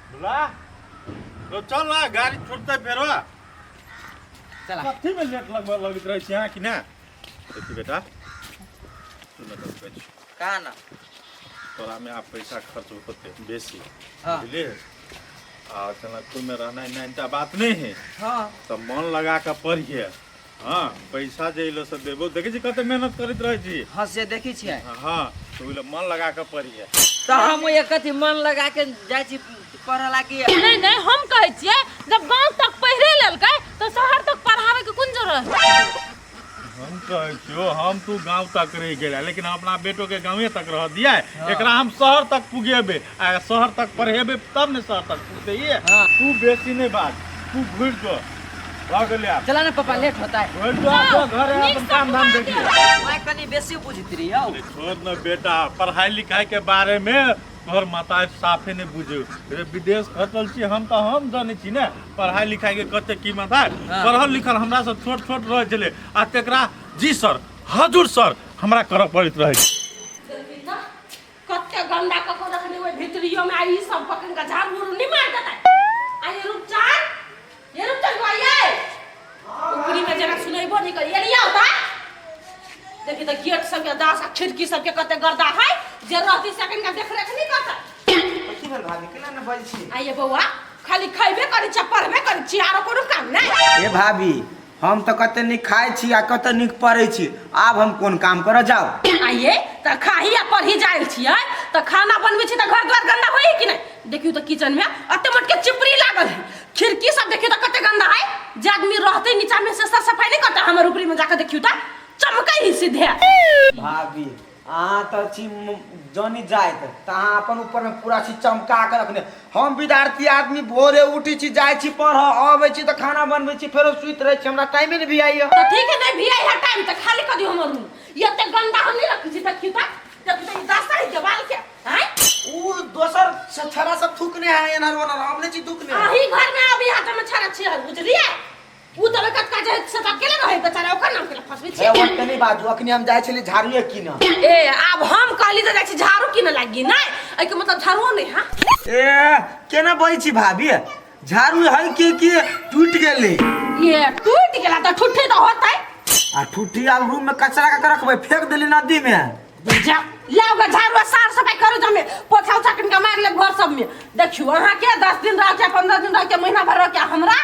बोला तो चल ना गाड़ी छूटते फेरो। चला। कथी में लेट लगभग लगैत रहै छी अहाँ कि ना? देखी बेटा, सुन तऽ कहै छी। का ना? तोरा में आब पैसा खर्च होते बेसी। बुझलिए? आ जनकपुर में रहनाइ नाइनटा बात नहीं है। तऽ मन लगा कऽ पढ़िए। हाँ, पैसा जे अइलो से देबो, देखै छी कते मेहनत करैत रहै छी। हाँ, से देखै छियै। हाँ, तऽ ओहि लए मन लगा कऽ पढ़िए। तऽ हम एक कथी मन लगा के जाइ छी पढ़ऽ लागी। नहीं नहीं, हम कहै छियै जब गांव तक पढ़े लेलकै तो शहर तक पढ़ावे के कोन जरूरत है? हम कहै छियो, हम तू गांव तक रहि गेला, लेकिन हम अपना बेटो के गांवे तक रह दिया। एकरा हम शहर तक पुगेबे आ शहर तक पढ़ेबे तब ने शहर तक पुगते ये। तू बेसी नहीं बात, तू घुर जो, भऽ गेलै आब। चला ना पापा, लेट होता है। घुर जो, जो घर है, अपन काम धाम देखिए। मैं कनी बेसी बुझती रही हौ। अरे छोड़ न बेटा, पढ़ाई लिखाई के बारे में तोहर माता साफे नहीं बुझे रे। विदेश खटल छी हम तऽ हम जानै छी ने पढ़ाई लिखाई के कते कीमत है। पढ़ल लिखल हमरा सब छोट छोट रहै छलै आ तेकरा जी सर, हजूर सर हमरा करऽ पड़ैत रहै। कते गंदा कऽ कऽ रखने ओहि भीतरियो में, आ ई सब पकड़ के झाड़ू उड़ू नहीं मार देतै। आ ये रूपचंद, ये रूपचंद भाई, ये ऊपरी में जेना सुनेबो नहीं कर, ये नहीं आवता। देखी तऽ गेट सबके दास आ खिड़की सबके कते गर्दा है, जे रहती सेकंड का देख रेख नहीं करता। कथी भेल भाभी, केना ने बजै छी? आ ये बौआ, खाली खैबे करै छी, पढ़बे करै छी, आरो कोनो काम नहीं? ए भाभी, हम तऽ कते नीक खाइ छी आ कते नीक पढ़ै छी, आब हम कोन काम करऽ जाउ? आइए तऽ खाही आ पढ़ी जायल छियै तऽ खाना बनबै छी तऽ घर द्वार गंदा होई कि नहि? देखियौ तऽ किचन में एते मोट के चिपरी लागल है, खिड़की सब देखियौ तऽ कते गंदा है। जे आदमी रहते नीचा में से साफ सफाई नहीं करता। हमर ऊपरी में जाके देखियौ तऽ चमकै ही सीधे। भाभी, अहाँ तऽ छी जनी जाइत तऽ अहाँ अपन ऊपरमे पूरा छी चमका कऽ रखने। हम विद्यार्थी आदमी, भोरे उठै छी, जाइ छी पढ़ऽ, अबै छी तऽ खाना बनबै छी, फेरो सुति रहै छी, हमरा टाइमे नहि भी तऽ ठीक है, नहीं भी है टाइम तऽ खाली कऽ दियौ हमर रूम। ई एते गंदा हम नहीं रखै छी। देखियौ तऽ, देखियौ तऽ ई दस्ता है देवाल के आँय। उ दोसर छड़ा सब थूकने है एनहर ओनहर, हम नहि छी थूकने। अही घर में अभी हाथ में छड़ा छिहर, बुझलियै? उ तऽ कतका जे से तऽ अकेले रहै बेचारा, ओकर नाम केला फंसबै हे छी? ओते नहि बाजू, अखनी हम जाइ छली झाड़ुए कीनऽ। ए, आब हम कहली तऽ जाइ छी झाड़ू कीनऽ लागी, नहि एहिके मतलब झाड़ुओ नहि। हाँ। ए, केना बजै छी भाभी? झाड़ू है के के टूटि गेलै? ये टूटि गेला तऽ ठुट्ठी तऽ होतै। आ ठुठी आब रूम में कचरा के रखबै? फेंक देली नदी में। जा लाओ गा झाड़ू आ साफ सफाई करू, जमे पोछा उछा कनिका मारि लेब घर सब में। देखियौ, अहाँके 10 दिन रह के, 15 दिन रह के, महीना भर रह के, हमरा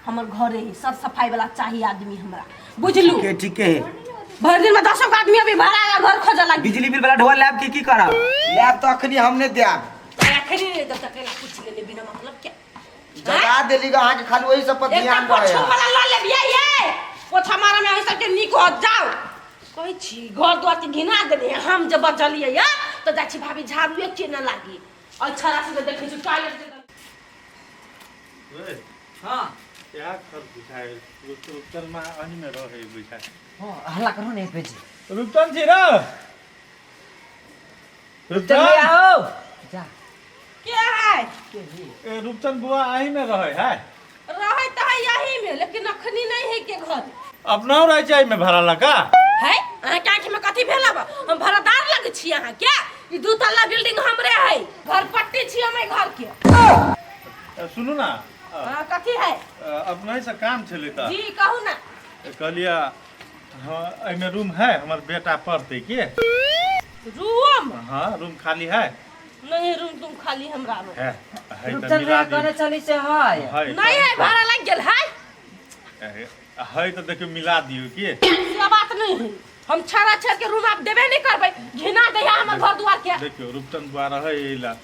हमर घरे ही सर सफाई वाला चाहिए आदमी हमरा, बुझलू? ठीक है, ठीक है। भरि दिन में दसो आदमी अभी भाड़ा घर खोजऽ लागी। बिजली बिल वाला ढोआ लायब की की करब? लायब तऽ अखनी हम नहि देब। अखनी नहि देब तऽ केला पूछि लेने बिना मतलब के? जगा देली ग अहाँके, खाली ओहि सब पर एकटा ध्यान पोछो रहे। वाला लऽ लेब। ये पोछा मारऽ में अहीं सबके नीक होत। जाउ, कहै छी घर द्वार के घिना देने। हम जे बचलियै या तऽ जाइ छी भाभी झाड़ुए केने लागी। और छड़ा से देखै छी टॉयलेट के। हाँ। क्या खर बुझाय रुपचन मा अही में रहे बुझाय। हाँ, हल्ला करू ने एक बेजी। रुपचन छी र? चल। रुपचन भैया हो जा। के है? ए, रुपचन बुआ अही में रहे है? रहे तऽ है यही में, लेकिन अखनी नहीं है के घर। अपनाओ रहे छै एहिमे भाड़ा लगा? है, अहाँके आँखि में कथी भेल? अब हम भाड़ादार लगे छी अहाँके? ई दू तल्ला बिल्डिंग हमरे है, घर पट्टी छी हम एहि घर के। सुनू ना। हाँ, कथी है? अपने से काम छलै तऽ। जी, कहू ना। कहलियै, हाँ, एहिमे रूम है? हमर बेटा पढ़तै के। रूम? हाँ, रूम खाली है? नहीं, रूम तुम खाली हमरा में है है तऽ रुपचन मिला भैया दियौ। कहने चली से है। है। नहीं है, भाड़ा लग गेल है। है तऽ देखियौ, मिला दियौ की। से बात नहीं है, हम छड़ा छड़ के रूम आप देबे नहीं करबै, घिना दैया हमर घर दुआर के। देखियौ, रूपचंद बुआ रहै एहि ला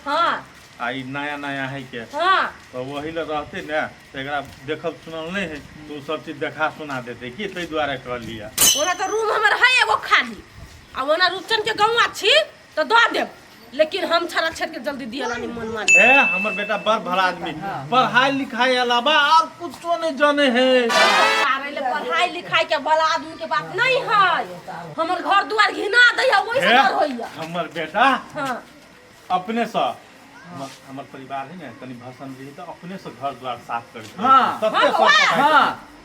आ ई नया नया है के तऽ वही लए रहतै ने, तऽ एकरा देखल सुनल नहि है, तऽ ओ सब चीज देखा सुना देतै की, ताहि दुआरे कहलियै। ओना तऽ रूम हमर है एगो खाली, आ ओना रूपचंद के गौआ छी तऽ दऽ देब, लेकिन हम छड़ा छड़ के जल्दी दिअ नहीं मन मान। ए, हमर बेटा बड़ भला आदमी, पढ़ाई लिखाई अलावा आर कुछो नहीं जाने है। अरे ले, पढ़ाई लिखाई के भला आदमी के बात नहीं है, हमर घर दुआर घिना दैया, ओहि से हे, डर होइया। हमर बेटा अपने से हमर परिवार है ने, कनि भसन रही तऽ अपने से घर द्वार साफ कर। तते हाँ, सब बौआ। सफाई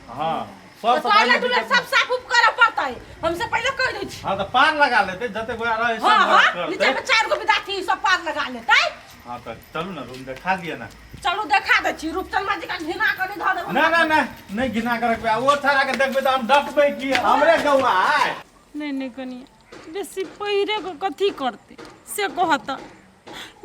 हाँ, तो सब सफाई टॉयलेट उलेट सब साफ उफ करऽ पड़तै, हमसे पहिले कहि दै छी। हाँ, तऽ पार लगा लेतै, जते गोरा रहै सब हाँ। करतै। नीचा में चार गो विद्यार्थी सब पार लगा लेतै। हाँ तऽ चलू ने रूम देखा दिअ ने। चलू देखा दै छी, रूपचंद जी का घिना कऽ नहि धऽ देबै। ना ना ना, नहि घिना के रखबै। आ ओ छाड़ा के देखबै तऽ हम डटबै की, हमरे गौआ आइ। नहि नहि कनिया, बेसी पहिरे के कथी करतै से कहत।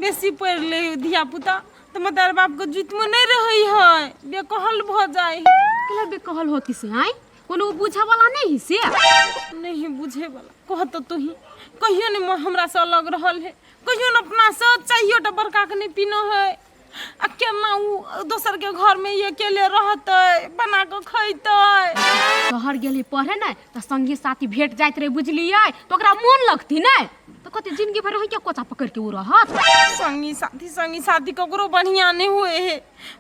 बेसी पढ़ि ले धिया पुता तऽ मतार बापके जुतिमे नहि रहै है, बेकहल भऽ जाइ है। केला बेकहल होती से आय? कोनो बुझे वाला नहीं है से? नहीं बुझे वाला कहत तुही, कहियो नहीं हमरा से अलग रहल है, कहियो न अपना से चाहियो टा बड़का के नहीं पीनो है। आ केना उ दोसर के घर में ये अकेले रहतै, बना के खैतै? शहर गेली पढ़े ने तऽ संगी साथी भेट जाइत रहे, बुझलियै? तऽ ओकरा मोन लगती ने, तऽ कते जिंदगी भर के कोचा पकड़ के उ रहत। संगी साथी, संगी साथी ककरो बढ़िया नहीं हुए है,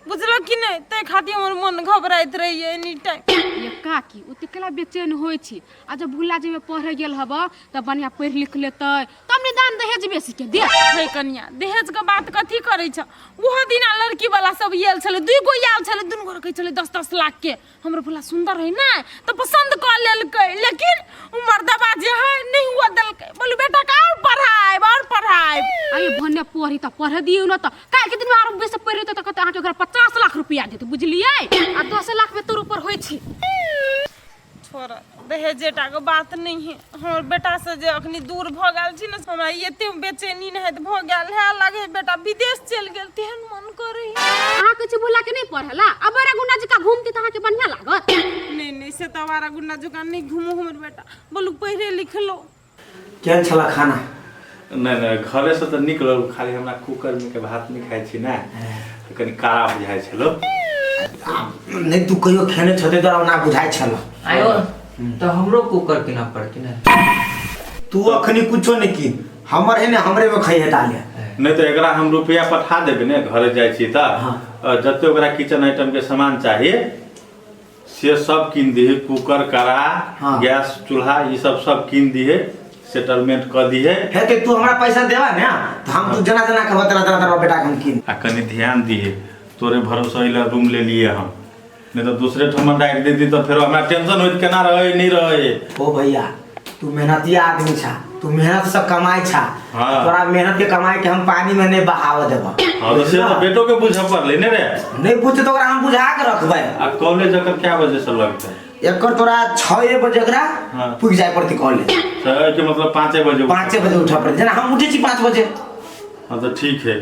बुझल कि नहीं? ताहि खातिर हमर मन घबराइत रहैए एनी टाइम। ये काकी, ओते केला बेचैन होइ छी? आ जब भुला जेबै पढ़े गेल हब तऽ बढ़िया पढ़ि लिख लेतै तब ने दान दहेज बेसी के देत। हे कनिया, दहेज के बात कथी करै छ? ओहो दिना लड़की वाला सब आयल छलै, दुई गो आयल छलै, दुनू गोरे कहै छलै 10-10 लाख के। हमर भुला सुंदर है ना तऽ पसंद कऽ लेलकै, लेकिन उ मर्दबा जे है नहीं हुआ देलकै। बोलू बेटा के और पढ़ाएब, और पढ़ाएब। अरे भने पढ़ी तऽ पढ़ दियौ न, तऽ काल्हि के दिन में आरो बेसी पढ़ि लेतै तऽ कहतै अहाँके ओकरा 50 लाख रुपया देत, बुझलियै? आ 10 लाख में तोर ऊपर होइ छै। छोड़, दहेजे टा के बात नहीं है। हमर बेटा से जे अखनी दूर भऽ गेल छी ने, हमरा एते बेचैनी नहाइत भऽ गेल है, लागे बेटा विदेश चलि गेल तेहन मन करे। अहाँ कहै छी भुला के नहीं पढ़ेला, आ बड़ा गुंडा जकाँ घूमती तऽ अहाँके बढ़िया लागत? नहीं नहीं, से तऽ आवारा गुंडा जकाँ नहीं घूमू हमर बेटा, बोलू पढ़े लिख लो। केहन छल खाना? नहि नहि, घरे से तऽ नीक लगल, खाली हमरा कुकर में के भात नहि खाइ छी ने, तऽ कनि कारा बुझाइ छलो। नहि, तू कहियो खेने छते तोरा ओना बुझाइ छल। आयो तऽ हमरो कुकर किनऽ पड़तै ने। तू अखनी कुछो नहि कीन, हमर है ने हमरे में खइहे दाल। नहि तऽ एकरा हम रुपया पठा देबै ने, घरे जाइ छी तऽ। हाँ। जते ओकरा किचन आइटम के सामान चाहिए से सब कीन दिहे, कुकर, कड़ा, हाँ। गैस चूल्हा, ई सब सब कीन दिहे, सेटलमेंट कऽ दिहे। हे ते तू हमरा पैसा देबा ने तऽ हम तू जना जना कहबा तना तना तोरा बेटा के हम कीन। आ कनि ध्यान दिहे, तोरे भरोसे अइला रूम ले लिए हम, नहीं तो दूसरे ठमन राखि देती तऽ फेरो हमरा टेंशन होइत केना रहै नहीं रहै। ओ भैया, तू मेहनती आदमी छा, तू मेहनत से कमाई छा। हाँ। तोरा मेहनत के कमाई के हम पानी में नहीं बहाव देबा। हाँ तो से तो बेटो के बुझऽ पड़लै ने रे। नहीं बुझते तो ओकरा हम बुझा के रखबै। आ कॉलेज एकर क्या बजे से लगतै? एकर तोरा 6 बजे एकरा हाँ। पुग जाय पड़तै कॉलेज। 6 के मतलब 5 बजे? 5 बजे उठऽ पड़तै, जेना हम उठै छी 5 बजे। हाँ तो ठीक है,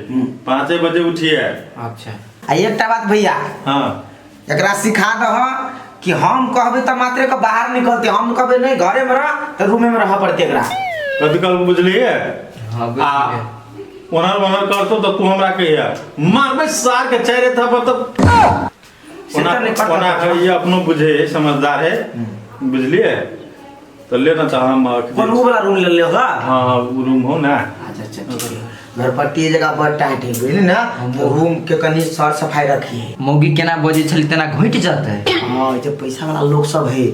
5 बजे उठिए। अच्छा। आ एकटा बात भैया। हाँ। एकरा सिखा दह कि हम कहबै तऽ मात्रे के बाहर निकलते, हम कहबै नहीं घरे में रह तऽ रूमे में रह पड़ते एकरा। कथी कहलको बुझलिए? हाँ, आ बुझलिए। ओनहर ओनहर करतो तऽ तू हमरा कहिया मारबै सार के चारे थप्पड़ तऽ से ओना तऽ नहि पता। ओना ये अपनो बुझे है, समझदार है, बुझलिए? तऽ ले ना तऽ हम कोन उ वाला रूम ले लेगा? हाँ हाँ, उ रूम हो ना। अच्छा अच्छा ठीक है। घरपट्टी जगह बड़ टाइट है, बुझली ना? तो रूम के कनी सर सफाई रखिए। मौगी केना बजै छली तेना घटि जेतै। हाँ, जे पैसा वाला लोग सब है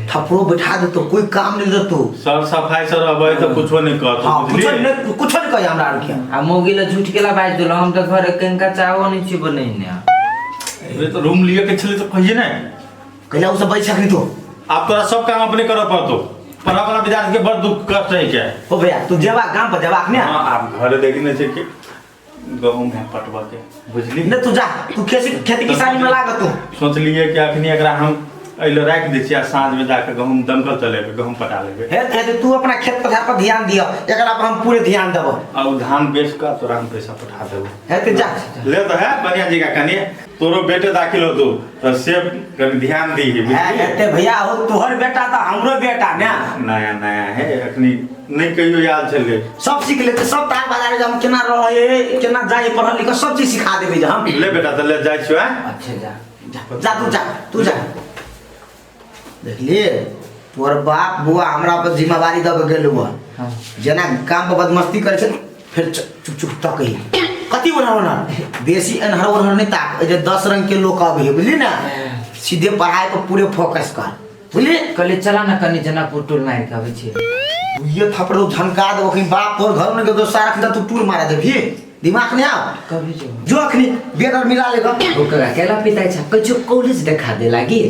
थप्पड़ो बैठा देतो, कोई काम नहीं देतो। सर सफाई से रहबै तऽ कुछो नहीं कहतो। हाँ, कुछो बुझलिए? नहीं, कुछो नहीं कहे हमरा आर के। आ मौगी लए झूठ केला बाजि देलहुँ? हम तऽ घरे कनिका चाहो नहि छी बनेने। अरे तऽ रूम लिए के छलै तऽ कहिए ने। कैला उ सब बैठ सकनी तो। आब तोरा सब काम अपने करऽ पड़तो, पढ़ा वाला विद्यार्थी के बड़ दुख कष्ट है क्या। ओ भैया, तू जेबा गाम पर जेबा ने? हाँ, आप घरे देखी नहीं छै कि गहूम है पटवा के, बुझली? नहीं तू जा, तू खेती खेती किसानी में लाग तू। सोचलिए कि अखनी एकरा हम एहिले राखि दै छियै आ साँझ में जाके गहूम दमकल चलेबै, गहूम पटा लेबै। हे हे तू अपना खेत पथार पर ध्यान दियो, एकरा पर हम पूरे ध्यान देबो। आ उ धान बेच कऽ तोरा हम पैसा पठा देबो। हे ते जा। ले तो है बढ़िया जी का, कनी तोरो बेटे दाखिल होतो तो से कनी ध्यान दी, हे बुझली? हे ते भैया हो, तोहर बेटा तो हमरो बेटा ने। नया नया है, अखनी नहीं कहियो याद छलै। सब सीख लेते, सब तार बाजार हम केना रहे केना जाए पढ़ल लिखल सब चीज सिखा देबै जे हम। ले बेटा तऽ ले जाइ छियो। अच्छा जा। जा, जा तू जा, तू जा। देखलिए तोहर बाप बुआ हमरा पर जिम्मेवारी दऽ के गेल हुआ। हाँ। जेना काम पर बदमस्ती करै छै फिर चुप चुप तकै कथी ओनहर ओनहर बेसी एनहर ओनहर नहीं ताक, जे 10 रंग के लोग अबै है, बुझली ना? सीधे पढ़ाई पर पूरे फोकस कर, बुझली? कहलिए चला ना कनी जनकपुर टूर मारि के अबै छी। ये थप्पड़ तो झनका देबो कहीं बाप तोर घर में गेल तो सारा खिला तू टूर मारा देबही, दिमाग नहीं आव। कभी जो जो अखनी बेर और मिला लेगा। ओकरा केला पिताइ छ कहै छौ कॉलेज देखा दे लागी,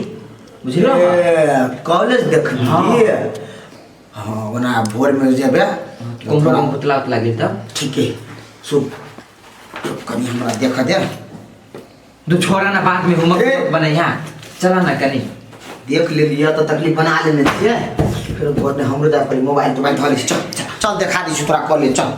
बुझलो? ए, कॉलेज देखली? हाँ, ओना भोर में जेबे कुम्हरो पुतला उतला गेल तब ठीक है। सुन कनी हमरा देख दे। दू छोड़ा ना, बाद में होमवर्क ए! बनैहा, चला ना कनी। देख लेलियै तऽ तकलीफ बना लेने छियै, फेर घर में हमरो जाय पड़ी, मोबाइल तोबाइल धऽ लै छी। चल चल, चल देखा दै छी तोरा कॉलेज, चल।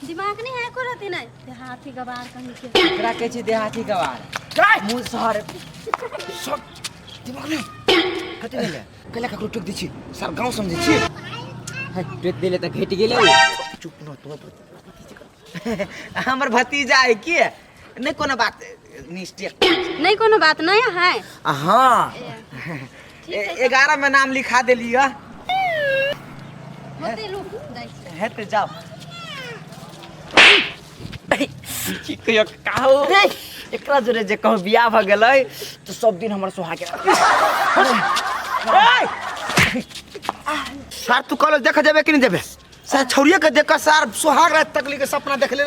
दिमाग नहीं है को रहती नहीं देहाती गवार कहीं के। एकरा कहै छै देहाती गवार, मुँह शहर। सब दिमाग नहीं कथी भेलै? कैला ककरो टोकि दै छी सर, गाँव समझै छी। है, टोकि देले तऽ घटि गेलै। चुप न तो। हमर भतीजा है की नहीं, कोनो बात निश्चय नहीं, कोनो बात नहीं है। हाँ, 11 में नाम लिखा देलियै। होते रुक जाइ छी। हेतै, जाओ। की कहियो काहो, एकरा जोरे जे कहूँ बियाह भऽ गेलै तऽ सब दिन हमर सुहागे। सर, तू कॉलेज देख जेबे कि नहीं जेबे? सर, छौड़िए के देख सर सुहाग रात तकली के सपना देख ले।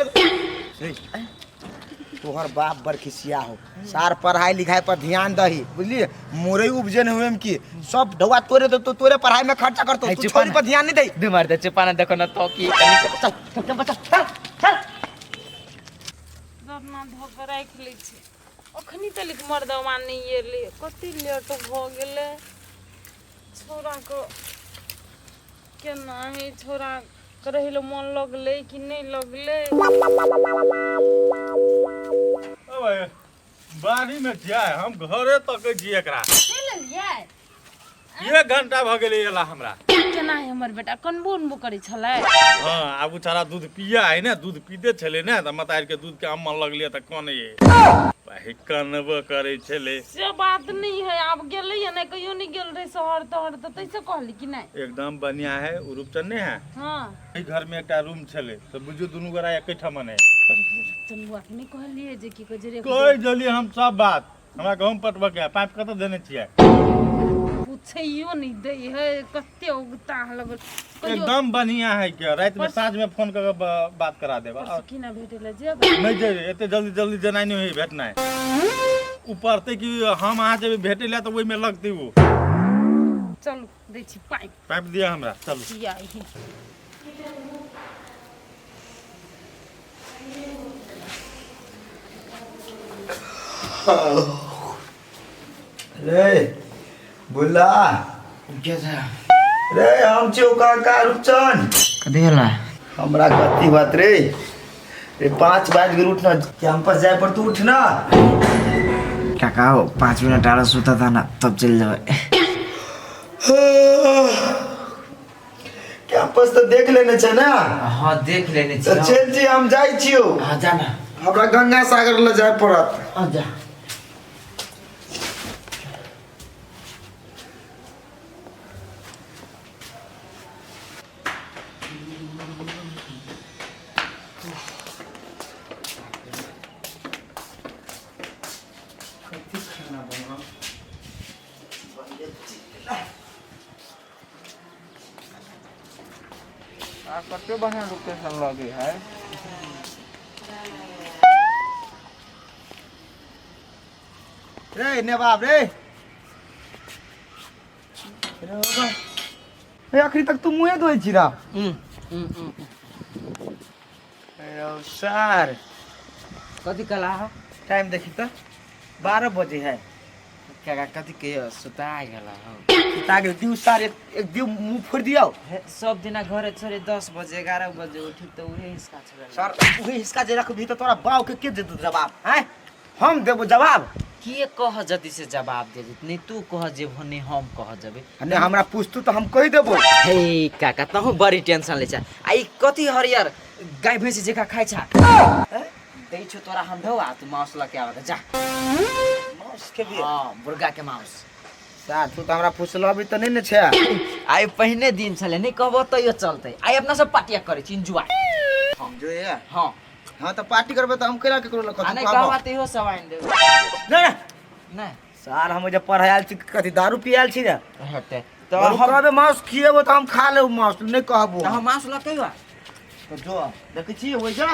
तोहर बाप बड़ खिसिया हो सार, पढ़ाई लिखाई पर ध्यान दही, बुझलिए? मोरे उपजे नहीं हुए की सब ढौआ तोरे तो तोरे पढ़ाई में खर्चा करतो, तू छोरी पर ध्यान नहीं दही। दू मार दे चुपाना, देखो ना तो की कनी। चल चल चल बच्चा, चल चल। अपना धो कऽ राखि लै छी। अखनी तलिक मर्दवा नहि एलै, कते लेट भऽ गेलै। छौड़ाके केना है, छौड़ाके रहै लए मोन लगलै कि नहि लगलै? अबे बाड़ी में छियै, हम घरे तकै छी एकरा। चलि एलियै? एक घंटा भऽ गेलै एला हमरा। केना है हमर बेटा, कनबो उनबो करै छलै? हँ, आब बेचारा दूध पिया है ने, दूध पीते छलै ने, तऽ मतार के दूध के अम्मा लगलियै तऽ कने भाई कनबो करै छलै। से बात नहीं है, आब गेलै या नहि? कहियो नहि गेल रहै शहर तहर, तऽ तैसे कहली कि नहि? एकदम बढ़िया है। ओ रूपचंद नहीं है? हँ। एहि घर में एकटा रूम छलै, तऽ बुझियौ दुनू गोरा एकेठाम है। चंदुआ के नहि कहलियै जे की कहै छै रे? कहि देलियै हम सब बात। हमरा गहूँम पटबऽ के है, पाइप कतऽ देने छियै? पूछैयो नहि दै है, कते उगता लगल कहियो। एकदम बढ़िया है के राति में साँझ में फोन कऽ के बात करा देब। परसू की ना भेटै लए जेब? नहीं जेबै, एते जल्दी जल्दी जेनाइ नहि होई भेटनाइ। उ पड़तै कि हम अहाँ जेबै भेटै लए तऽ ओहिमे लगतै ओ। चलू, दै छी पाइप। पाइप दिअ हमरा, चलू। किया ही। रे बुल्ला। क्या था? रे, हम छियौ काका रूपचंद। कथी भेला? हमरा कथी बात रे? रे, 5 बाजि गेल, उठना, कैंपस जाय पर तू उठना। काका हो, 5 मिनट आरो सुता था ना, तब चल जाबे। कैंपस तऽ देख लेने छै ने? हाँ, देख लेने तऽ छी। चल छी, हम जाइ छियौ। हाँ, जाना। हमरा गंगा सागर लए जाय पड़त। हाँ, जा। आ कते बढ़िया लोकेशन लगे है। रे नेबाब रे, रे बाबा रे, अखनी तक तू मुँहे धोइ छी रा? रौ सर। कथी कला हो? टाइम देखी तऽ, 12 बजे है। काका, कथी कहियो, सुता गेला हो। ताकि दिउ सार, एक एक दिउ, मुँह फोड़ि दियौ। हे, सब दिना घरे छोड़े 10 बजे 11 बजे उठी तऽ उहे हिसका छोड़े। सर, उहे हिसका जे रखबही तऽ तोरा बाप के के देतौ जवाब? हैं, हम देबो जवाब? के कह जति से जवाब दे देत? नहीं तू कह जेबहो, नहीं हम कह जेबे। नहीं, हमरा पूछतू तऽ हम कहि देबो। हे काका, तहु बड़ी टेंशन ले छा। आ ई कथी हरियर गाय भैंसी जेका खाइ छा? दै छौ तोरा हम ढौआ, तू मांस लऽ के आबऽ जा। मांस खेबही? हाँ, मुर्गा के मांस। सर, तू तऽ हमरा पूछलबी तऽ नहि ने छै। आइ पहिने दिन छलै, नहीं कहबो तैयो चलतै। आइ अपना सब पार्टिया करै छी, एन्जॉय। जो ये। हाँ। हाँ, तऽ पार्टी करबै तऽ हम केना केकरो लग आ कथी नहीं कहबो? कहबा तैयो सब आनि देबै। नहीं नहीं। नहीं। सर, हम जे पढ़े आयल छी, कथी दारू पिए आयल छी ने? हटे तऽ हम हम कहबै मांस खिएबो तऽ हम खा लेब मांस, नहि कहबो। तऽ हम मांस लऽ के अइबा। तऽ जो, देखै छी ओहि जा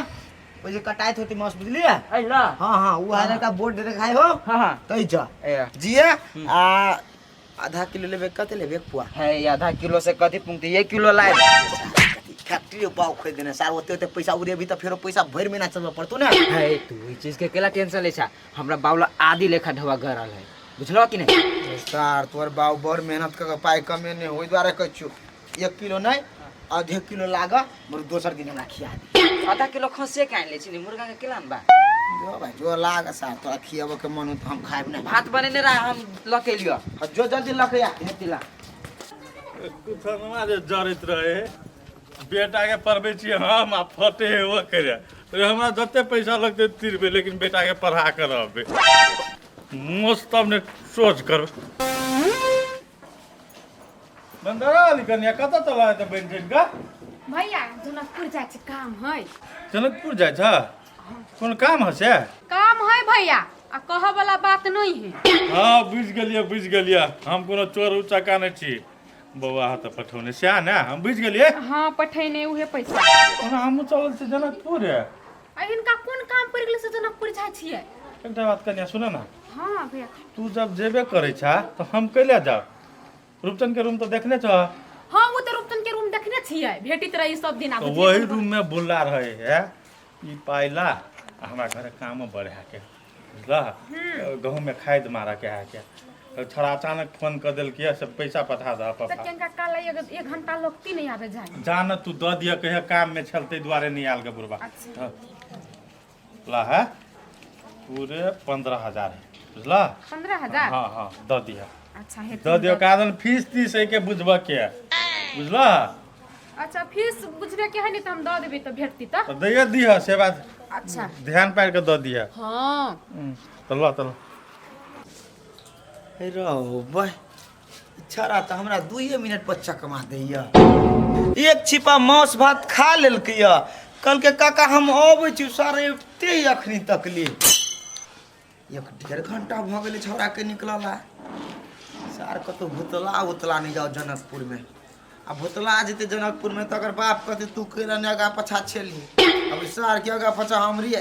ओइ जे कटाइत होती मांस बुझलियै। अइला। हाँ हाँ, उ हरा का बोर्ड देखाय हो। हाँ हाँ। तै जा। ए। जिए आ आधा किलो लेबे, कते लेबे, एक पुआ? है, आधा किलो से कथी पुंगते, एक किलो लाए। फैक्ट्री पाव खोल देने सार, ओते ओते पैसा उड़ेबी त फेरो पैसा भरि महीना चलबऽ पड़तौ ने। है, तू ई चीज के केला टेंशन ले छा, हमरा बावला आदि लेखा ढवा गरल है, बुझलो कि नहीं? सार तोहर बाप बड़ मेहनत कऽ के पाइ कमेने, ओहि दुआरे कहै छियौ 1 किलो नहि आधे किलो लाग, मगर दोसर दिन हमरा खिया दे। आधा किलो खसे के आनि ले छी ने, मुर्गा के केला बा। जो भाइ जो लाग सार, तोरा खियाबऽ के मन हो तऽ हम खायब नहि। भात बनेने रहा, हम लऽ के एलियो। हाँ, जो जल्दी लऽ के आ। हेती ला। कुथनमा जे जरैत रहे, बेटाके पढ़बै छियै हम आ फटे हे ओ करे रे, हमरा जते पैसा लगतै तिरबै, लेकिन बेटाके पढ़ा के रहबै मोस तब ने सोच करबै। बंदरा वाली कन्या कतऽ चला हेतै बनि ठनि कऽ? भैया, जनकपुर जाइ छै, काम है। जनकपुर जाइ छ, कोन काम है से? काम है भैया, आ कहऽ वाला बात नहीं है। हाँ, बुझि गेलियै बुझि गेलियै, हम कोनो चोर उचक्का नहि छी बौआ, हाथ पठौने सएह ने, हम बुझि गेलियै। हाँ, पठैने उहे पैसा। ओना हमहूँ चलल छी जनकपुर। आ हिनका कोन काम पड़ि गेलै से जनकपुर जाइ छियै? एकटा बात कन्या, सुन ने। हाँ भैया। तू जब जेबे करै छा तऽ हम कैले जाउ? रूपचंद के रूम तऽ देखने छह? हाँ, वो तऽ रूपचंद के रूम देखने छियै, भेटित रही सब दिन। तऽ वही रूम में बुल्ला रहे है ई पाइला, आ हमरा घरे कामो बढ़ा के बुझलह, गहूँम में खाद मारऽ के है के, तऽ छोड़ा अचानक फोन कऽ देलकै से पैसा पठा दह तऽ पापा। केनका काल एक घंटा लगती नहीं आबे जाए। जा न तू दऽ दिअ, कहिया काम में छल ताहि दुआरे नहि आयल के बुढ़बा। अच्छा। हाँ। ला है, पूरे 15,000 है, बुझलह? 15,000? हाँ हाँ, दऽ दिअ। अच्छा हे। दऽ दियौ, कारण फीस तीस है के बुझबऽ के, बुझलह? अच्छा, फीस बुझबे के है नहीं तऽ हम दऽ देबै तऽ भेटती तऽ। तऽ दैए दिहऽ से बात। अच्छा। ध्यान पारि कऽ दऽ दिहऽ। हाँ। तऽ लऽ, तऽ लऽ। रौ बह, छड़ा तऽ हमरा 2 मिनट पर चकमा दैया। एक छिपा मांस भात खा लेलकै यऽ, कहलकै काका हम अबै छी, सारे एते अखनी तकली एक डेढ़ घंटा भऽ गेलै छौड़ाके निकलला। सार कतहु भुतला उतला नहि जाउ जनकपुरमे, आ भुतला जेतै जनकपुरमे तऽ अगर बाप कहतै तू कैला नहि आगा पाछा छेलही, अब सारके आगा पाछा हमरी।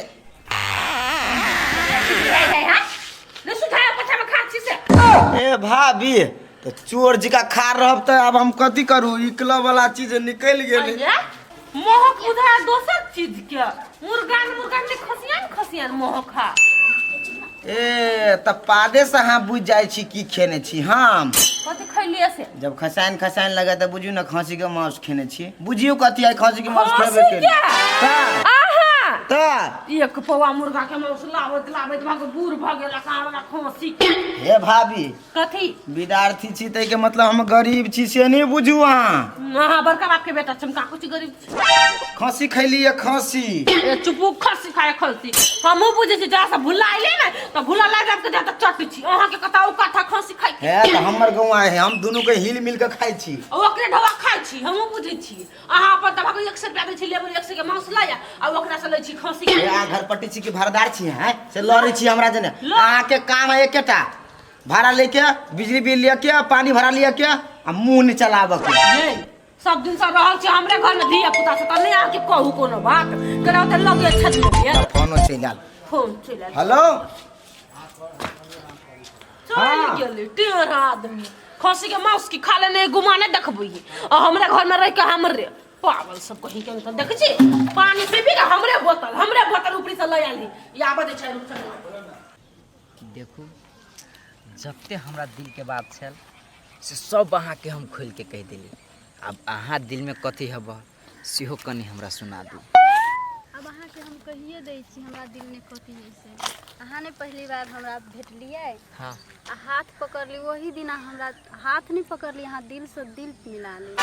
ए भाभी, तऽ चोर जिका खा रहब तऽ आब हम कथी करू? ई क्लब वाला चीज निकलि गेलै। मोहक बुझा दोसर चीज के, मुर्गा न मुर्गा ने, खसियान खसियान मोहक खा। ए, तऽ पादे से अहाँ बुझि जाइ छी की खेने छी हम। कथी खैलिए से? जब खसाइन खसाइन लगे तऽ बुझू ने खसी के मांस खेने छी। बुझियौ कथी आइ खसी के मांस खेबे खसी केली। के? तऽ आहा। तऽ एक पौआ मुर्गा के मांस लाबैत लाबैत भग बूढ़ भऽ गेल हमरा खसी के। हे भाभी। कथी? विद्यार्थी छी ताहिके मतलब हम गरीब छी से नहि बुझू अहाँ। अहाँ बड़का बाप के बेटा चमका कुछ गरीब छी। खसी खैली है खसी। ए चुपू, खसी खाए खसी, हमहूँ बुझै छी जरा से भुला अइले ने तऽ भुला लागि जायत के जात चट छी अहाँके कतऽ ओ कथा खसी खाइ के। हे, तऽ हमर गौआ है, हम दुनू के हिल मिल के खाइ छी। आ ओकरे ढवा खाइ छी, हमहूँ बुझै छी। अहाँ अपन तब 100 रुपया दै छी, लेबै 100 के मांस लाया आ ओकरा से लै छी खसी के। हे, अहाँ घरपट्टी छी कि भाड़ादार छी हैं से लड़ै छी हमरा जने? अहाँके काम है एकेटा, भाड़ा लेके, बिजली बिल लेके, पानी भाड़ा लेके आ मुंह नहीं चलाबऽ के। ये सब दिन से रहल छी हमरे घर में धिया पुता से, तऽ नहि अहाँके कहू कोनो बात केना तऽ लगे छथि ने। फोनो चलि आयल। फोन चलि आयल। हेलो। चलि गेलै टेढ़ आदमी, खसी के मांस की खा लेने गुमा नहि देखबै आ हमरा घर में रह के हमरे पागल सब कहीं के तऽ देखै छी पानी पीबी के हमरे बोतल ऊपरी से लऽ आयल या आबऽ दै छै रुक। देखू, जते हमरा दिलके बात छल से सब अहाँके हम खोलिके कहि देली। आब अहाँ दिलमे कथी हब सेहो कनि हमरा सुना दू। आब अहाँके हम कहिए दै छी हमरा दिलमे कथी है से। अहाँ ने पहली बार हमरा भेटलियै आ हाथ पकड़ली, ओही दिन अहाँ हमरा हाथ नहीं पकड़ली, अहाँ दिलसँ दिल मिला ली।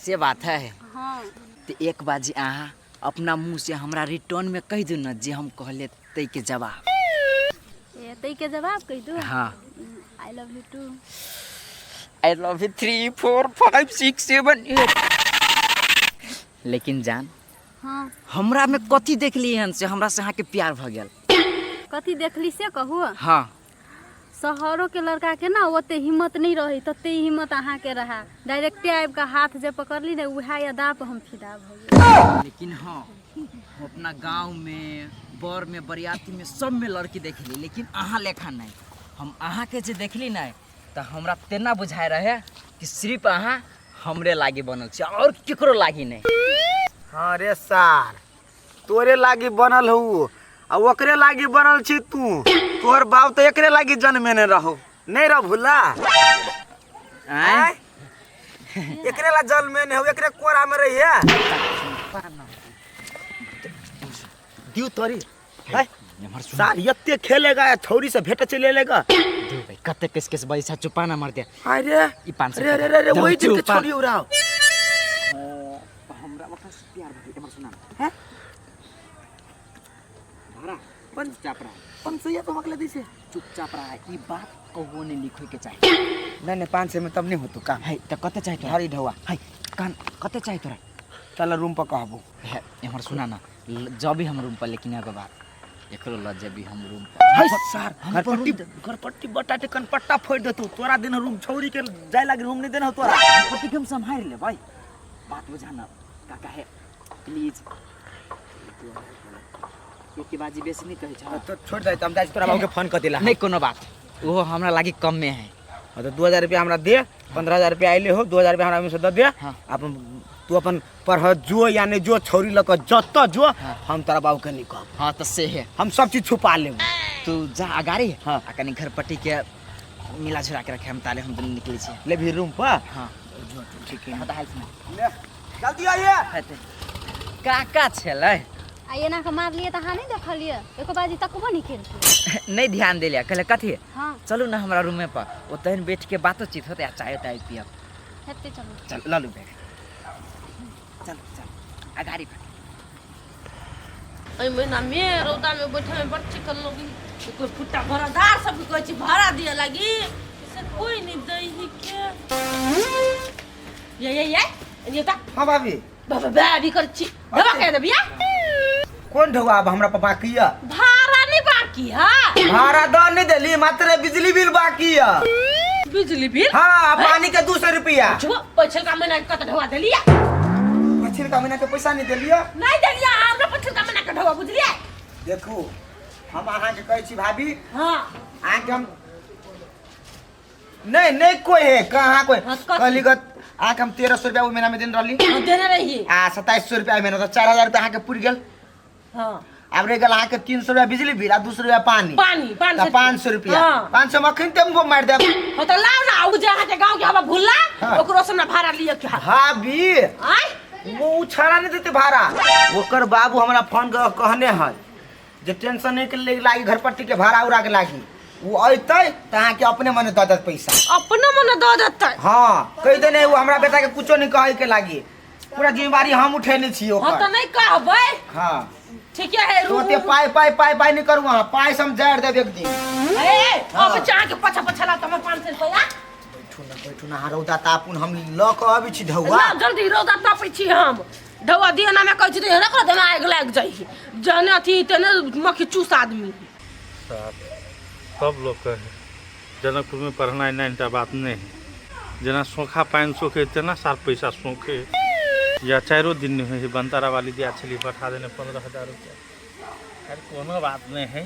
से बात है? हाँ। तऽ एक बार जे अहाँ अपना मुँह से हमरा रिटर्न में कहि दू ने जे हम कहले ताहिके जवाब। ए, ताहिके जवाब कहि दू? हाँ। I love you too. I love you 3 4 5 6 7 8। लेकिन जान। हाँ। हमरा में कथी देखली हन से हमरा से अहाँके प्यार भऽ गेल? कथी देखली से कहू? हाँ। शहरों के लड़का के ना ओते हिम्मत नहीं रही तते हिम्मत अहाँ के रहा, डायरेक्टे आबि के हाथ जे पकड़ली ने उएह अदा पर हम फिदा भऽ गेली। लेकिन हाँ, हम अपना गाँवमे बर में बरियाती में सब में लड़की देखली, लेकिन अहाँ लेखा नहीं। हम अहाँके जे देखली नहीं तऽ हमरा तेना बुझाय रहे कि सिर्फ अहाँ हमरे लागी बनल छी और केकरो लागी नहीं। हाँ रे सार, तोरे लागी बनल हु आ ओकरे लागी बनल छी तू। तोहर बाप तो एकरे लागी जन्मेने रहो, नहीं रह भूला। आँय? एकरे ला जन्मेने हो, एकरे कोरा में रहिए। दिउ तोरी। है? एम्हर सुन। सार एते खेलेगा या छौरी से भेट चले लेगा। दू भाई, कते केस केस बजै छै, चुपा ना मार दे। अरे ई 500 रे रे रे रे, दू, वही दिन के चुपा। छौरी उड़ाओ। हमरा ओकरा से प्यार भइल, एम्हर सुना। हैं? भाड़ा, चुपचाप रह। 500 तो मकले दी से। चुपचाप रह, ई बात कबो नहीं लिखोय के चाही। नहीं नहीं, 500 में तब नहीं होतो काम। है त कते चाही तोरा? हरी ढौआ। है कान कते चाही तोरा? चल रूम पर कहबो। है एम्हर सुना ना, जब भी हम रूम पर, लेकिन एगो बात, एकरो ल जेबी हम रूम पर। है सार, हम पर घरपट्टी रूम घरपट्टी बटाटे कनपट्टा फोड़ देतू तोरा। दिन रूम छौरी के जाय लागी रूम नहीं देना तोरा। पति के हम सम्हारि लेबै, बात बुझाना काका। है प्लीज, एक बाजी बेसी नहीं कहै छ। तो छोड़ दे, हम जाइ छी तोरा बाबू के फोन कर दिला। नहीं कोनो बात, ओहो हमरा लागी कम में है। हाँ, तो 2000 रुपया हमरा दे, 15,000 रुपया अइले हो, 2000 रुपया हमरा में से दे दे। हाँ। अपन तू अपन पढ़ जो या नहीं जो, छौरी लऽ कऽ जतऽ जो। हाँ। हम तोरा बाबू के नहीं कहब। हाँ तो से है। हम सब चीज छुपा लेब। तू जा अगाड़ी। हाँ। आ कनी घरपट्टी के मिला जुला के रखे, हम ताले हम दुनू निकलै छियै। ले भी रूम पर। हाँ। जो ठीक है। हाँ तऽ हाल सुना। ले जल्दी आइए। हेतै काका छलै। आ एना के मारलियै तऽ अहाँ नहि देखलियै, एको बाजी तकबो नहि केलकै। नहीं ध्यान देलियै, कहले कथी। हाँ। चलू ना हमरा रूमे पर, ओतहि बैठ के बातोचीत होतै आ चाय ताय पियब। हेतै, चलू। चल लऽ लू बैग, चल चल अगाड़ी पर। एहि महीना में रौदा में बैठे में बड़ चिकन लगी। कोई फुट्टा भाड़ादार सबके कहै छी भाड़ा दिए लगी, से कोई नहीं दै ही के। ये ये ये ये ता। हाँ भाभी। बाबा भाभी कर छी दवा कह देबिया। कोन ढौआ अब हमरा पर बाकी है? भाड़ा नहीं बाकी है। भाड़ा दऽ नहीं देली, मात्र बिजली बिल बाकी है। बिजली बिल? हाँ, पानी के 200 रुपया। छुआ पछिलका महीना के कत ढौआ देलिया? पछिलका महीना के पैसा नहीं देलिया। नहीं देलिया हमरा पछिलका महीना के ढौआ, बुझलियै? देखू, हम अहाँके कहै छी भाभी। हाँ। अहाँके हम नहीं नहीं कोई है कहाँ कोई। हाँ, कथी? कहली गत अहाँके हम 1300 रुपया ओहि महीना में देने रहली। हाँ, देने रहिए। आ 2700 रुपया एहि महीना, तऽ 4000 रुपया अहाँके पुरि गेल। हाँ। आब रहि गेल अहाँके 300 रुपया बिजली बिल आ 200 रुपया पानी। पानी, 500। तऽ 500 रुपया। हाँ। 500 में अखन टेम्पो मारि देब। हाँ तो लाओ ना, उ जे अहाँके गाँव के हवा भुल्ला। हाँ। ओकरो से हमरा भाड़ा लिअ के है। भाभी। आँय? वो उ छाड़ा नहीं देते भाड़ा। ओकर बाबू हमरा फोन कर कहने है जे टेंशन नहीं के ले लागी, घरपट्टी के भाड़ा उड़ा के लागी, वो अयतै तऽ अहाँके अपने मने दऽ देत पैसा। अपने मने दऽ देतै? हाँ, कहि देने वो हमरा बेटा के कुछो नहीं कहै के लागी, पूरा जिम्मेवारी हम उठेने छी हाँ ओकर। तऽ नहीं कहबै। हाँ। ठीक है। तो ओते पाइ पाइ पाइ पाइ नहीं करू अहाँ, पाइ से हम जारि देब एक दिन। ए, हाँ। अब चाह के पछा पछा लाओ तऽ हमर 500 रुपया। बैठू ना, बैठू ना, अहाँ रौदा तापुन, हम लऽ कऽ अबै छी ढौआ। ना जल्दी, रौदा तापै छी हम। ढौआ दिअ ना, कहै छी तऽ रखो देना, आगि लागि जाइ जहने अथी तेने मक्खी चूस आदमी। साहब, सब लोग कहे जनकपुर में पढ़नाइ नाइनटा बात नहीं है। जेना सोखा पानि सोखे तेना सार पैसा सोखे या चारो दिन नहीं है। बनतारा वाली दिया छली पठा देने 15,000 रुपया। खैर कोनो बात नहीं है,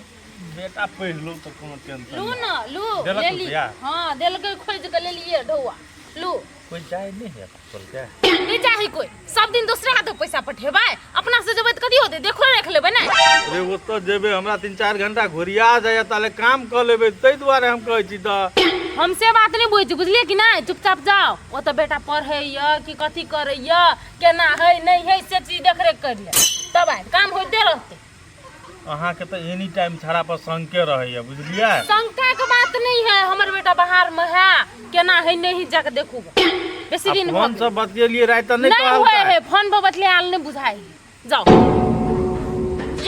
बेटा पढ़ लो तो कोनो टेंशन लू नहीं। ना लू। देलक ले ली। रुपया? हाँ देलकै, खोज के लेलियै ढौआ, लू। कोई जाए नहीं है बोल के नहीं चाही कोई, सब दिन दूसरे हाथ पैसा पठेबै, अपना से जेबै तऽ कथी होतै? देखो रख लेबै ने। अरे ओतऽ जेबै, हमरा 3-4 घंटा घुरिया जाइए, ताले काम कऽ लेबै, ताहि दुआरे हम कहै छी तऽ। हम से बात नहीं बुझै छी, बुझलियै कि नहीं? चुपचाप जाओ, ओतऽ बेटा पढ़ैया कि कथी करैया, केना है नहीं है, से चीज देखरेख कर ले, तब आयत, काम होइते रहतै। अहाँके तऽ एनी टाइम छड़ा पर शंके रहैया, बुझलियै? शंका के बात नहीं है, हमर बेटा बाहर में है, केना है नहीं है, जाके देखू। बेसी आ दिन भऽ फोन गेल। से बतियेलियै राति तऽ नहि नहीं हुए कहलकै। है, फोन पर बतले आल नहीं बुझाई है। जाओ,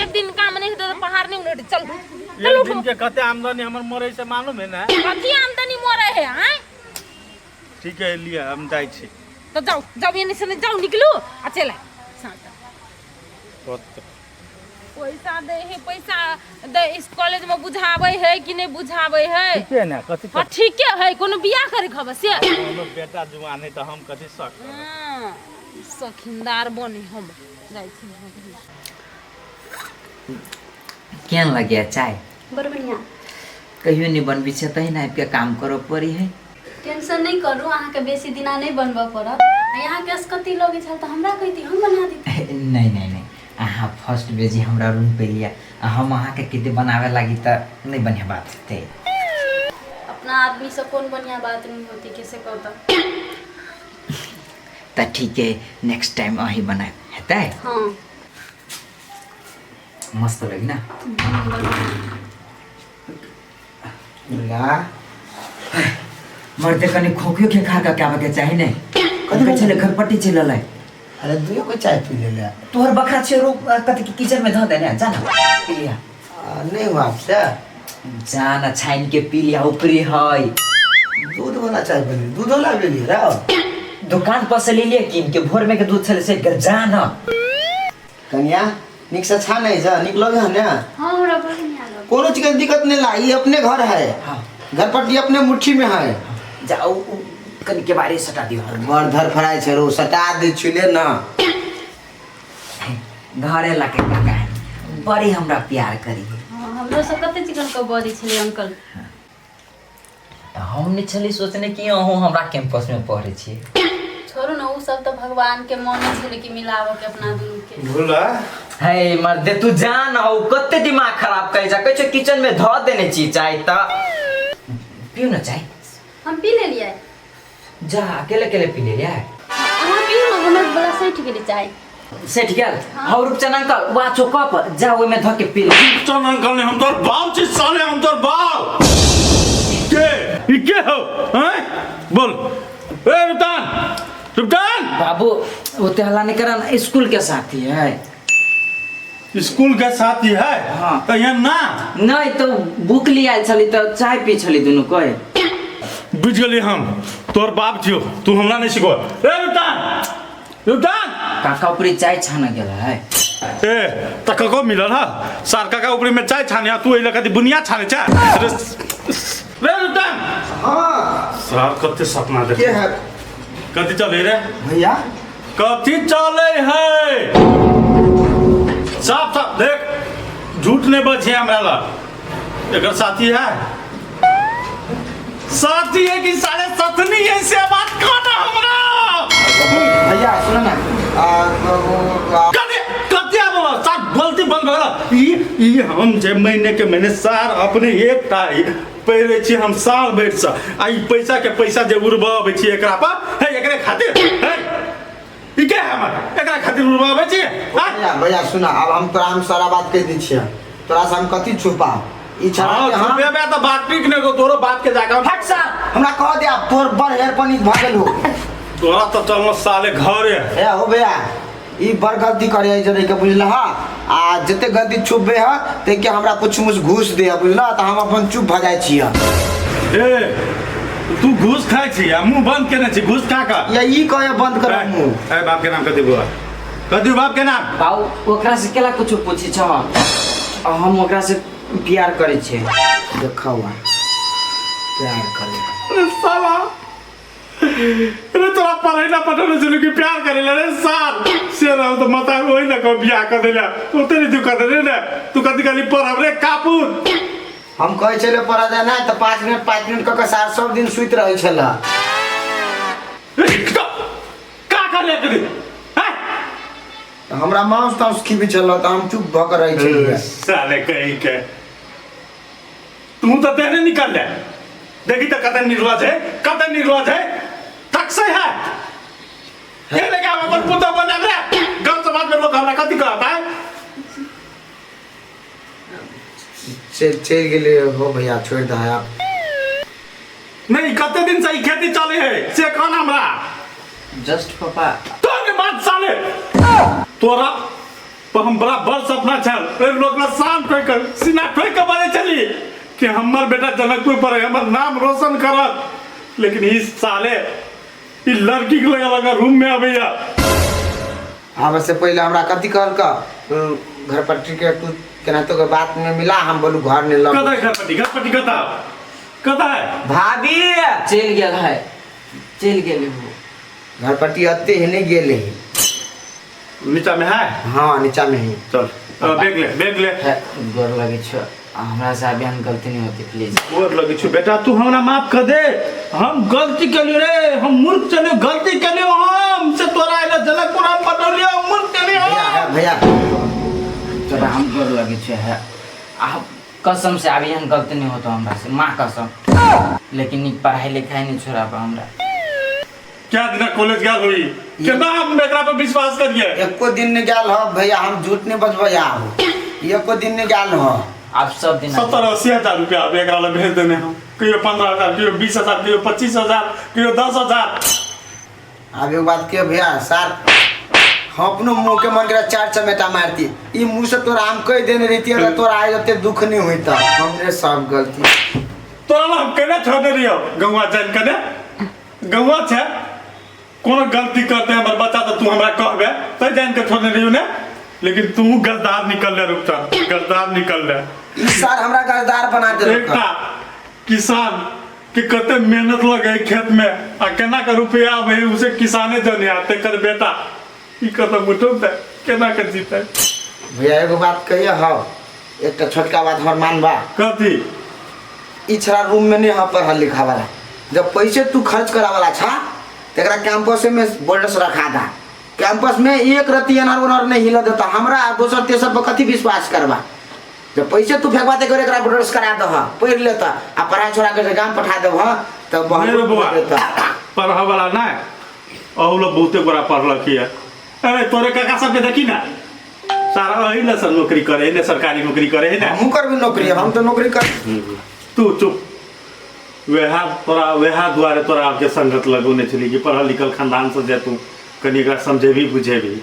एक दिन काम नहीं होते तो पहाड़ नहीं उलट। चल चल। एक दिन के कते आमदनी हमर मरै से मालूम है ना? कथी आमदनी मरे है आँय? ठीक है, लिअ, हम जाइ छी। तो जाओ जाओ, एने से नहीं जाओ, निकलू आ चल आए साँझ तक। ओतऽ। पैसा दे है, पैसा दे, इस कॉलेज में बुझाबै है कि नहीं बुझाबै है? ठीके ने कथी? हाँ ठीके है, कोनो बियाह करे खबर से। कोनो बेटा जुआन है तऽ हम कथी शक करब? हाँ, सखिंदार बने हम जाइ छी। केहन लगैया चाय? बड़ बढ़िया। कहियो नहि बनबै छै तहि ने आबिके काम करऽ पड़ी है। टेंशन नहीं करू, अहाँके बेसी दिना नहीं बनबऽ पड़त। आ अहाँके असकति लगै छल तऽ हमरा कहिती, हम बना देती। नहीं नहीं नहीं, अहाँ फर्स्ट बेजी हमरा रूम पे लिया आ हम अहाँके कते बनावे लागी तऽ नहीं बढ़िया बात हेतै। अपना आदमी से कोन बढ़िया बात नहीं होती, कैसे कहता। तऽ ठीक है, नेक्स्ट टाइम अहीं बनायब हेतै? हाँ। मस्त लगी ना? ला मर्दे कनि खोखियो के खा के आबे के चाही ने। कथी कहै छलै घरपट्टी चलि एलै। अरे दुइयो को चाय पी ले ले। तोहर बखरा छै रो कथी के किचन में धऽ दे ने, जा ना पी लिया। नहीं हुआ आपसे? जा ना छानि के पी लिया, ऊपरी है। दूध वाला चाय बनी, दूध वाला ले लिया रे। दुकान पर से ले लिया कीन के, भोर में के दूध छलै से जा ना। कन्या निक से छानै छ, निक लगे है ना? हाँ, हमरा बड़ बढ़िया लगे। कोनो चीज के दिक्कत नहीं ला, ये अपने घर है। हाँ। घर पर ये अपने मुट्ठी में है। जा उ कनि के बारे सटा दियो। बड़ धर फराइ छै रो, सटा दे छुले ना। घरे लाके काका है बड़ी हमरा प्यार करी। हाँ, हमरो सब कते चिकन के बजै छलै अंकल। हम नहीं छली सोचने कि अहूँ हमरा कैंपस में पढ़े छी। छोड़ू ना, उ सब तो भगवान के मन छलै कि मिलाबऽ के अपना दुनू के। भूला हे मर्दे तू जान हौ कते दिमाग खराब करै छ, कहै छ किचन में धऽ देने छी चाय त पिउ न चाय। हम पी लेलियै। जा अकेले अकेले पी लेलियै। अहाँ पिउ न, हमर बला सठि गेलै चाय। सठि गेल? हौ रूपचन अंकल वा छौ कप, जा ओहिमे धऽ के पी ले। रूपचन अंकल नहीं, हम तोर बाप छी साले, हम तोर बाप। के ई के हौ? हैं बोल। ए रूपचन, रूपचन बाबू ओते हल्ला नहीं करन, स्कूल के साथी है। स्कूल के साथी है? हाँ। तो यहाँ ना नहीं तो बुक लिया आयल छली तो चाय पी छली दुनू कोई। बुझ गेली हम तोर बाप छियो, तू हमरा नहीं सिखो। ए रूपचन, रूपचन काका ऊपरी चाय छान गेल है। ए त कको मिलल ह सार काका ऊपरी में चाय छाने, तू एला कथी बुनिया छाने चा। रे रूपचन। हां सार कते सपना देख के है? कथी चले रे भैया? कथी चले है? साफ साफ देख, झूठ नहीं बचे हमरा ला। एकर साथी है, साथी है कि साढ़े सतनी है से बात कौन हमरा? भैया सुनो ना, कते कते बोला साथ गलती बंद भऽ गेल। ई हम जे महीने के महीने सार अपने एक टाई पहिरे छी हम साल भरि से, आ ई पैसा के पैसा जे उड़बाबै छी एकरा पर है, एकरे खातिर है ई के हमर एकरा खातिर उड़बाबै छी। भैया भैया सुना, अब हम तोरा हम सारा बात कहि दै छियै, तोरा से हम कथी छुपा ई छड़ा हां के हम छुपेबे त बात ठीक नै तोरो बात के जाके हट सार, हमरा कह दे अब तोर बड़ हेर पनी भऽ गेल हो। तोरा त चलनो साले घरे। ए हो भैया, ई बड़ गलती करे है जरे के बुझलह, आ जते गलती छुपबे ह ते के हमरा कुछ मुछ घूस दे बुझलह, त हम अपन चुप भ जाइ छियै। ए तू घूस खाइ छी आ मुंह बंद केने छी घूस खा के? या ई कहे बंद कर मुंह। ए बाप के नाम कथी बुआ? कथी बाप के नाम? बाबू ओकरा से केला कुछ पूछी छ, हम ओकरा से प्यार करै छियै। देखा हुआ प्यार करे। अरे साला अरे तोरा पढ़ै ला पठौने छलु कि प्यार करे ला? रे साल से रहो तो मता ओहि लऽ कऽ बियाह कऽ देला, ओते नहि तू कऽ देले ने, तू कथी कहली पढ़ब रे कापूर। हम कहै छलै पढ़ऽ जाय नहि तऽ 5 मिनट 5 मिनट कऽ कऽ सार सब दिन सुति रहै छलै। का करले करी? हैं? हमरा मांस तांस खीबै छलै तऽ हम चुप भऽ कऽ रहै छलियै। साले कहीं के तू तऽ तेहने निकल ले, देखी तऽ कते निर्लज है, कते निर्लज है, तक से है ये लेके हम अपन पुतोह बना रे। गांव समाज में लोग हमरा कथी कहता है? चलि गेलै हो भैया, छोड़ि दह आब। नहीं कते दिन से ई खेती चले है से कहना हमरा। जस्ट पापा तोरे बात साले तोरा पर हम बड़ा बड़ सपना छल, लोग ला शान ठोकि के सीना ठोकि के बजै छली कि हमर बेटा जनकपुर पर है, हमर नाम रोशन करत, लेकिन ई साले ई लड़की के लगा लगा रूम में अबैया। आबे से पहिले हमरा कथी कहलक, घर पर के तू केनाहितो के बात में मिला, हम बोलू घर नहीं लग। कतऽ घर पट्टी, घर पट्टी कतऽ कतऽ है? भाभी चलि गेल है, चलि गेल हो घर पट्टी अते ही नहीं गेल है। नीचा में है। हाँ नीचा में ही। चल बैग ले, बैग ले। गोर लगे छो, हमरा से अभी गलती नहीं होती प्लीज। गोर लगे छो बेटा, तू हमरा माफ कर दे, हम गलती कलियो रे, हम मूर्ख चलियो, गलती कलियो हम से तोरा आइला जनकपुर हम पटौलियो, हम मूर्ख चलियो। भैया भैया तोरा हम गोर लगे छो है, आप कसम से अभी हम गलती नहीं होता हमरा से, माँ कसम। लेकिन पढ़ाई लिखाई नहीं छोड़ा पा हमरा। क्या दिन कॉलेज गया हुई केना हम एकरा पर विश्वास करिए? एको दिन नहीं गया हो भैया, हम झूठ नहीं बजबैया हो, एको दिन नहीं गया हो। आप सब दिन 70-80 हजार रुपया अब एकरा ला भेज देने हम, कहियो 15,000, कहियो 20,000, कहियो 25,000, कहियो 10,000। अब एक बात के भैया सर, हम अपनो मुँह के मन के 4 चमेटा मारती, ई मुँह से तोरा हम कह देने रहती अगर तोरा आए जते दुख नहीं होता। हमरे सब गलती तोरा ला हम केना छोड़ने रहियो गौवा जान के ने गौवा छे कोनो गलती करते हमर बच्चा तो तू हमरा कहबे तै जान के छोड़ने रहियो ने, लेकिन तू गद्दार निकल ले रुकता, गद्दार निकल ले। ई सार हमरा गद्दार बना दे। एकटा किसान के कते मेहनत लगे खेत में आ केना के रुपया आवे उसे किसाने जने आ तेकर बेटा ई कदम उठौते केना के जीते। भैया एगो बात कहिए हौ, एकटा छोटका बात हमर मानबा। कथी? ई छड़ा रूम में नहीं है पढ़ल लिखा वाला, जब पैसे तू खर्च करा वाला छा तेकरा कैंपस में बोर्डस रखा दा, कैंपस में एक रत्ती एनहर ओनहर नहीं हिल देता, हमरा दोसर तेसर पर कथी विश्वास करबा? जब पैसे तू फेंकबा ते एकरा बोर्डस करा दह, पढ़ लेता आ पढ़ाई छोड़ा के गाम पठा देबह तब बहन देता। पढ़ा वाला ना अहू लोग बहुते गोरा पढ़लक है। अरे तोरे काका सबके देखी ना सारा अही ला सब नौकरी करे ने, सरकारी नौकरी करे ने। हमहूँ करबी नौकरी, हम तो नौकरी कर। तू चुप, वएह तोरा वएह दुआरे तोरा आपके संगत लगौने छली कि पढ़ल लिखल खानदान से जे तू कनि एकरा समझेबी बुझेबी।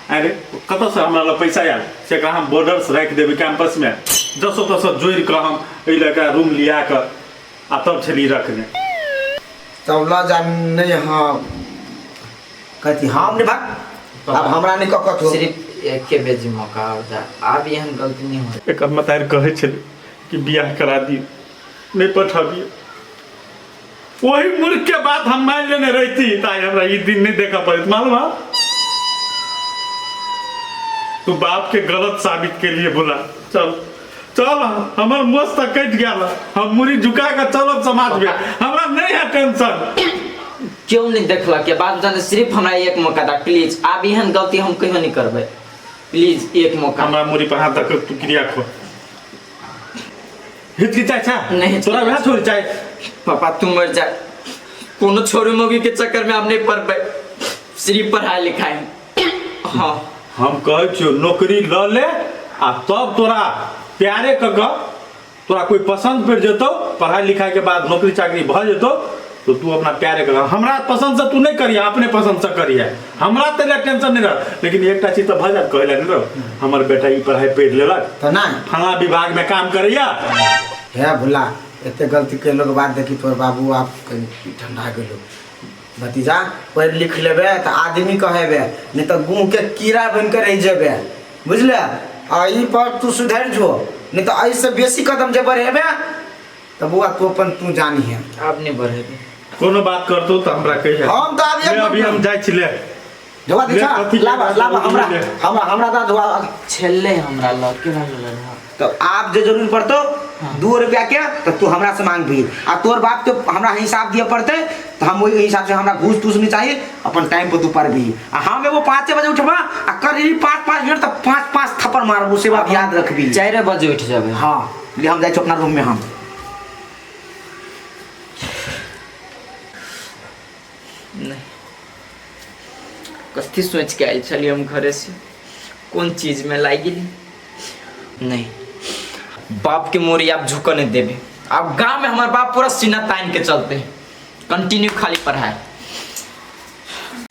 अरे कतऽसँ हमरा लग पैसा आयल से एकरा हम बॉर्डर्स राखि देबै कैंपस में, जसो तसो जोड़ि कऽ हम एहि लए कऽ रूम लिया कऽ आ तब छली रखने। तब लऽ जा नहीं। हाँ कथी हम नहीं भाग, अब हमरा नहीं कह कथो। सिर्फ एके बेजी मौका और दा, आब एहन गलती नहीं हो। एकर मतारि कहै छलै कि बियाह करा दियौ, नहीं पठाबियौ। वही मूर्ख के बात हम मान लेने रहती ताई हमरा ई दिन नहीं देखा पड़त। मालूम है तू बाप के गलत साबित के लिए बोला। चल चल हमर मोस तक कट गया, हम मुरी झुका के चलब समाज में, हमरा नहीं है टेंशन। क्यों नहीं देखलक के बात जाने, सिर्फ हमरा एक मौका दा प्लीज, आब एहन गलती हम कहियो नहीं करबै प्लीज, एक मौका। हमरा मुरी पर हाथ रख तू क्रिया खो। हिचकिचाइ छा? नहीं। तोरा वएह छोड़ चाहे। पापा तू मर जा, कोनो छोरी मोगी के चक्कर में आप नहीं पड़बै, सिर्फ पढ़ाई लिखाई। हाँ हम कहै छियौ नौकरी ल ले आ तब तोरा प्यारे क क तोरा कोई पसंद पड़ि जेतौ, पढ़ाई लिखाई के बाद नौकरी चाकरी भऽ जेतौ तो तू अपना प्यारे कर। हमरा पसंद से तू नहीं करिए, अपने पसंद से करिए, हमरा तेरा टेंशन नहीं रह। लेकिन एकटा चीज तो भऽ जात कहै लए नहीं रह, हमर बेटा ई पढ़ाई पढ़ि लेलक तऽ ना फलां विभाग में काम करैया। हे भुला एते गलती केलो के बाद देखी तोर बाबू आप कनि ठंडा गेलो। भतीजा पढ़ि लिख लेबे तऽ आदमी कहेबे, नहीं तऽ गुह के कीड़ा बनि के रहि जेबे, बुझले? आ ई पर तू सुधरि जो, नहीं तऽ एहिसँ बेसी कदम जे बढ़ेबे तऽ बौआ तू अपन तू जानी है। आब नहीं बढ़ेबे। कोनो बात करतौ तऽ हमरा कहिया। हम तऽ आब ले, अभी हम जाइ छी ले। धोआ दे ले, छा, कथी के लाबा, बात लाबा, बोलली हमरा, ले। हमरा, हमरा दा धोआ। छेले हमरा लग केना लेलक हँ? तो आप जे जरूर पड़तो 2 रुपया के तो तू हमरा से मांग भी, आ तोर बाप के हमरा हिसाब दिए पड़ते तो हम वही हिसाब से हमरा घूस तूस नहीं चाहिए, अपन टाइम पर तू पर भी। आ हम एगो 5 बजे उठबा आ कर 5-5 मिनट तो 5-5 थप्पड़ मारबू, से बात याद रखबी। 4 बजे उठ जाबे। हाँ ले हम जाइ छी अपना रूम में। हम नहीं कथी सोच के आयल छलियै हम घरे से, कोन चीज में लागि गेली। नहीं बाप के मोरी आप झुकऽ नहीं देबे। अब गांव में हमार बाप पूरा सीना तान के चलते कंटिन्यू खाली पढ़ाई।